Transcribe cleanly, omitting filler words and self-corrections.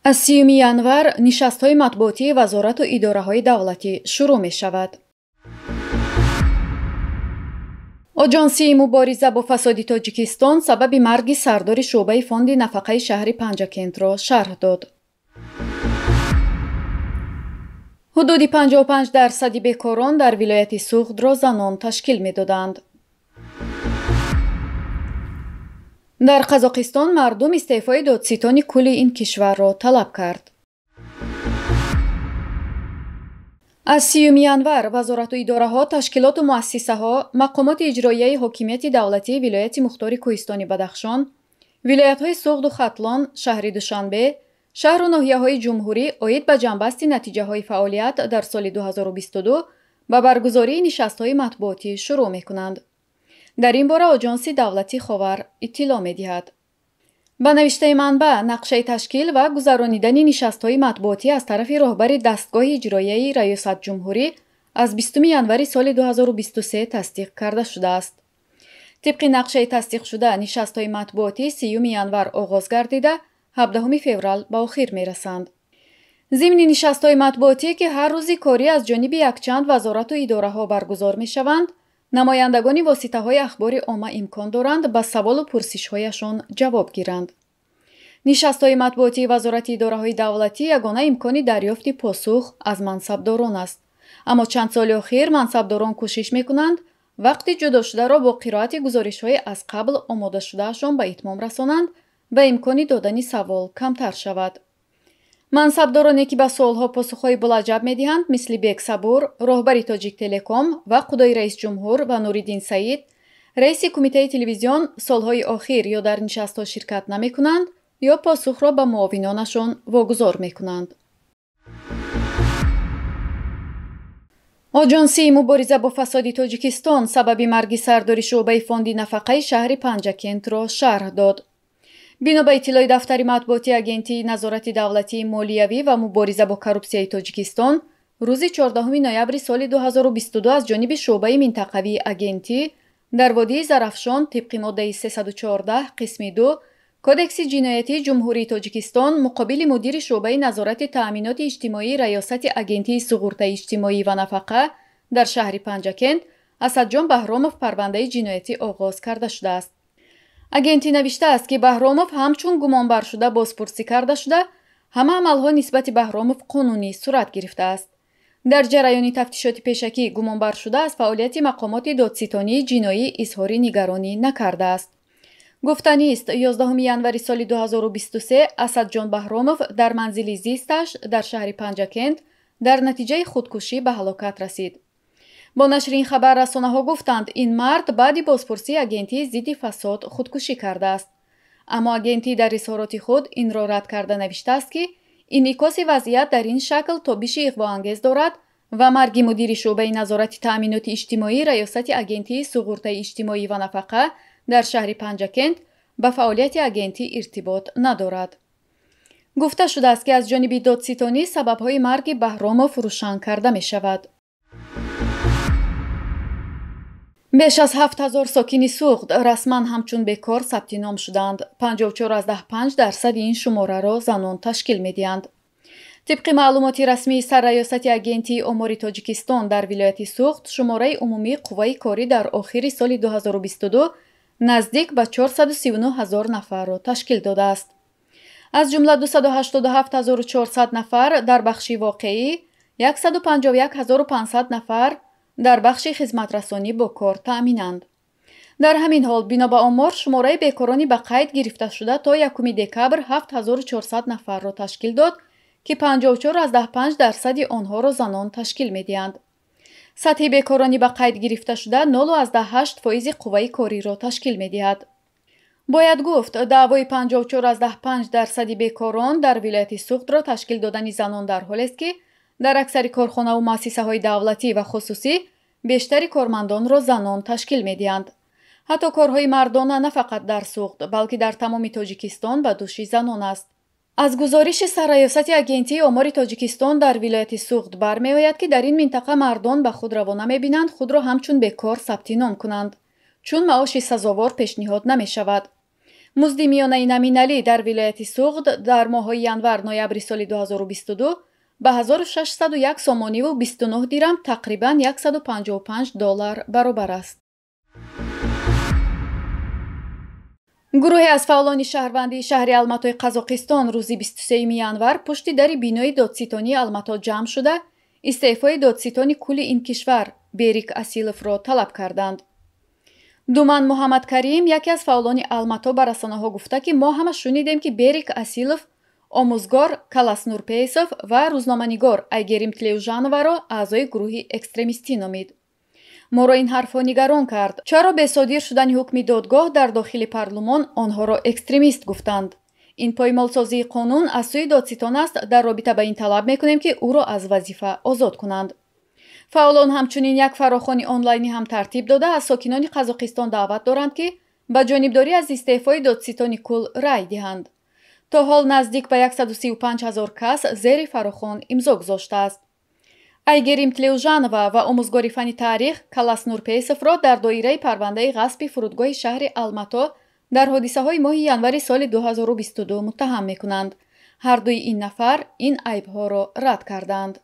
Аз 30 январ нишастҳои матбуотии вазорату идораҳои давлатӣ шурӯъ мешавад. Оҷонсии мубориза бо фасоди Тоҷикистон сабаби марги сардори шӯъбаи фонди нафақаи шаҳри Панҷакентро шарҳ дод. Ҳудуди 55% бекорон дар вилояти Суғдро занон ташкил медоданд. Дар Қазоқистон мардум истеъфои додситони кулли ин кишварро талаб кард. Аз 30 январ вазорату идораҳо, ташкилоту муассисаҳо, мақомоти иҷроияи ҳокимияти давлатии вилояти мухтори Кӯҳистони Бадахшон, вилоятҳои Суғду Хатлон, шаҳри Душанбе, шаҳру ноҳияҳои ҷумҳурӣ оид ба ҷамъбасти натиҷаҳои фаъолият дар соли 2022 ба баргузории нишастҳои матбуотӣ шурӯъ мекунанд. Дар ин бора Оҷонси давлатӣ Ховар иттилоъ медиҳад. Ба навиштаи манбаъ, нақшаи ташкил ва гузаронидани нишастҳои матбуотӣ аз тарафи роҳбари дастгоҳи иҷроияи раёсатҷумҳурӣ аз 20 январи соли 2023 тасдиқ карда шудааст. Тибқи нақшаи тасдиқшуда, нишастҳои матбуотӣ 30 январ оғоз гардида, 17 феврал ба охир мерасанд. Зимни нишастҳои матбуотӣ, ки ҳар рӯзи корӣ аз ҷониби якчанд вазорату идораҳо баргузор мешаванд, намояндагони воситаҳои ахбори омма имкон доранд ба саволу пурсишҳояшон ҷавоб гиранд. Нишастҳои матбуотии вазорати идораҳои давлатӣ ягона имкони дарёфти посух аз мансабдорон аст. Аммо чанд соли охир мансабдорон кӯшиш мекунанд вақти ҷудошударо бо қироати гузоришҳои аз қабл омодашудаашон ба итмом расонанд ва имкони додани савол камтар шавад. Мансабдороне ки ба суолҳо посухҳои булаҷаб медиҳанд, мисли Бек Сабур, роҳбари Тоҷиктелеком ва Худои раисҷумҳур ва Нуриддин Саид, раиси кумитаи телевизион, солҳои охир ё дар нишастҳо ширкат намекунанд, ё посухро ба муовинонашон вогузор мекунанд. Оҷонсии мубориза бо фасоди Тоҷикистон сабаби марги сардори шӯъбаи фонди нафақаи шаҳри Панҷакентро шарҳ дод. Бино ба иттилои дафтари матбуоти Агентии назорати давлатии молиявӣ ва мубориза бо коррупсияи Тоҷикистон, рӯзи 14 ноябри соли 2022 аз ҷониби шӯъбаи минтақавии агентӣ дар водии Зарафшон тибқи моддаи 314 қисми 2 Кодекси ҷиноятии Ҷумҳурии Тоҷикистон муқобили мудири шӯъбаи назорати таъминоти иҷтимоии Раёсати Агентии суғуртаи иҷтимоӣ ва нафақа дар шаҳри Панҷакент Асадҷон Баҳромов парвандаи ҷиноятӣ оғоз карда шудааст. Агентӣ навиштааст, ки Баҳромов ҳамчун гумонбаршуда бозпурсӣ карда шуда, ҳама амалҳо нисбати Баҳромов қонунӣ сурат гирифтааст. Дар ҷараёни тафтишоти пешакӣ гумонбаршуда аз фаъолияти мақомоти додситонии ҷиноӣ изҳори нигаронӣ накардааст. Гуфтанист, 11 январи соли 2023 Асадҷон Баҳромов дар манзили зисташ дар шаҳри Панҷакент дар натиҷаи худкушӣ ба ҳалокат расид. Бо нашри ин хабар расонаҳо гуфтанд, ин мард баъди бозпурсии агентии зидди фасод худкушӣ кардааст. Аммо агентӣ дар изҳороти худ инро рад карда навиштааст, ки инъикоси вазъият дар ин шакл тобиши иғвоангез дорад ва марги мудири шӯъбаи назорати таъминоти иҷтимоӣ Раёсати Агентии суғуртаи иҷтимоӣ ва нафақа дар шаҳри Панҷакент ба фаъолияти агентӣ иртибот надорад. Гуфта шудааст, ки аз ҷониби додситонӣ сабабҳои марги Баҳромов рӯшан карда мешавад. Беш аз 7000 сокини Суғд расман ҳамчун бекор сабти ном шуданд. 54,5% ин шумораро занон ташкил медиҳанд. Тибқи маълумоти расмии Сарраёсати Агентии омори Тоҷикистон дар вилояти Суғд, шумораи умумии қувваи корӣ дар охири соли 2022 наздик ба 439 ҳазор нафарро ташкил додааст. Аз ҷумла 287 400 нафар дар бахши воқеӣ, 151 500 нафар дар бахши хизматрасонӣ бо кор таъминанд. Дар ҳамин ҳол, бино ба омор, шумораи бекорони ба қайд гирифташуда то 1 декабр 7400 нафарро ташкил дод, ки 54,5% онҳоро занон ташкил медиҳанд. Сатҳи бекорони ба қайд гирифташуда 0,8% қувваи кориро ташкил медиҳад. Бояд гуфт, даъвои 54,5% бекорон дар вилояти Суғдро ташкил додани занон дар ҳолест, ки дар аксари корхонаву муассисаҳои давлатӣ ва хусусӣ бештари кормандонро занон ташкил медиҳанд. Ҳатто корҳои мардона на фақат дар Суғд, балки дар тамоми Тоҷикистон ба души занон аст. Аз гузориши Сарраёсати Агентии омори Тоҷикистон дар вилояти Суғд бармеояд, ки дар ин минтақа мардон ба худ равона мебинанд худро ҳамчун бекор сабти ном кунанд, чун маоши сазовор пешниҳод намешавад. Музди миёнаи номиналӣ дар вилояти Суғд дар моҳҳои январ-ноябри соли 2022 ба 1601 сомониву 29 дирам, тақрибан 155 доллар баробар аст. Гурӯҳе аз фаъолони шаҳрвандии шаҳри Алматои Қазоқистон рӯзи 23 январ пушти дари бинои додситонии Алмато ҷамъ шуда, истеъфои додситони кулли ин кишвар Берик Асиловро талаб карданд. Думан Муҳаммадкарим, яке аз фаъолони Алмато, ба расонаҳо гуфта, ки мо ҳама шунидем, ки Берик Асилов омӯзгор Калас Нурпеисов ва рӯзноманигор Айгерим Тлеужановаро аъзои гурӯҳи экстремистӣ номид. Моро ин ҳарфҳо нигарон кард. Чаро бесодир шудани ҳукми додгоҳ дар дохили парлумон онҳоро экстремист гуфтанд? Ин поймолсозии қонун аз сӯи додситон аст. Дар робита ба ин талаб мекунем, ки ӯро аз вазифа озод кунанд. Фаъолон ҳамчунин як фарохони онлайнӣ ҳам тартиб дода, аз сокинони Қазоқистон даъват доранд, ки ба ҷонибдорӣ аз истеъфои додситони кул рай диҳанд. То ҳол наздик ба 135 ҳазор кас зери фарохон имзо гузоштааст. Айгерим Тлеужанова ва омӯзгори фанни таърих Калас Нурпеисовро дар доираи парвандаи ғасби фурудгоҳи шаҳри Алмато дар ҳодисаҳои моҳи январи соли 2022 муттаҳам мекунанд. Ҳардуи ин нафар ин айбҳоро рад карданд.